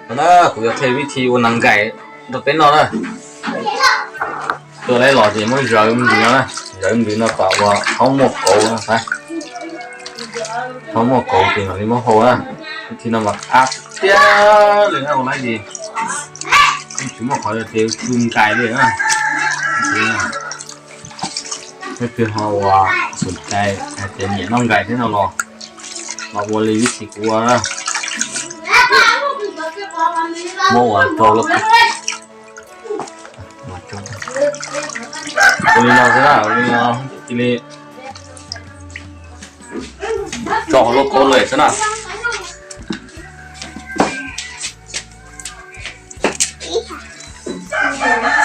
No na, kuv yuav qhia vib thi ua nas nkais rau peb noj na. Coj los ces muab zawv ntws no na, zawv ntws no kom ua thaub muaj kauv no. Thaub muaj kauv ces mam li muab hau na. Vib thi no mas qab tiag li na, ua lawm ces tsis muaj qhov ces tsw nkais li na. Leej twg ho uas xom cai hais tias nyiam noj nkais thiab no los, los ua li vib thi kuv ua na. Muab ua rau lub, ua li no xwb na, ua li no cia li tso hauv lauj kaub lawm xwb na.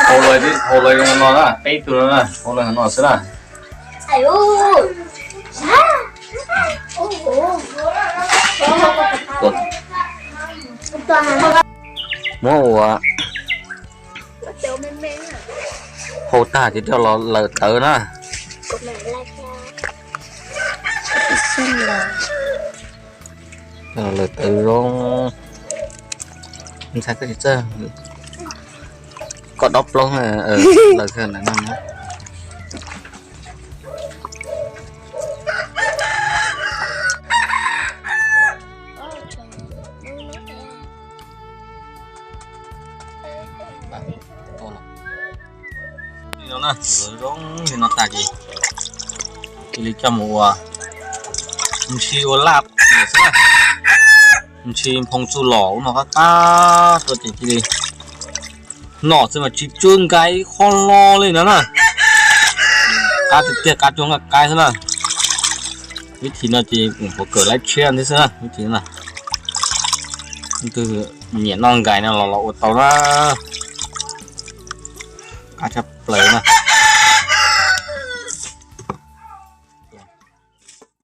Hau lawm, hau lawm no na, peb tug no na, hau lawm no xwb na. Muab ua hau tag ces coj los lawm tawv na. Lawm tawv zoo. Ntxhais koj tsis txawj, koj dob plaub lawm kawg ntawm no. Li no na, zoo li no tag ces cia li coj mus ua ntsis ua laj xwb na. Ntsis nphoo txuj lom ub no qab qab tuaj ces cia li noj xwb mas tsis tsw nkais qhov hlo li no na. Qab tiag tiag, qab cuag nqaij qaib xwb na. Vib thi no ces kuv puas kawm laib tshiab thiab xwb na, vib thi no na. Leej twg nyiam noj nkais no los los ua tau na. Qab tshaj plaws na.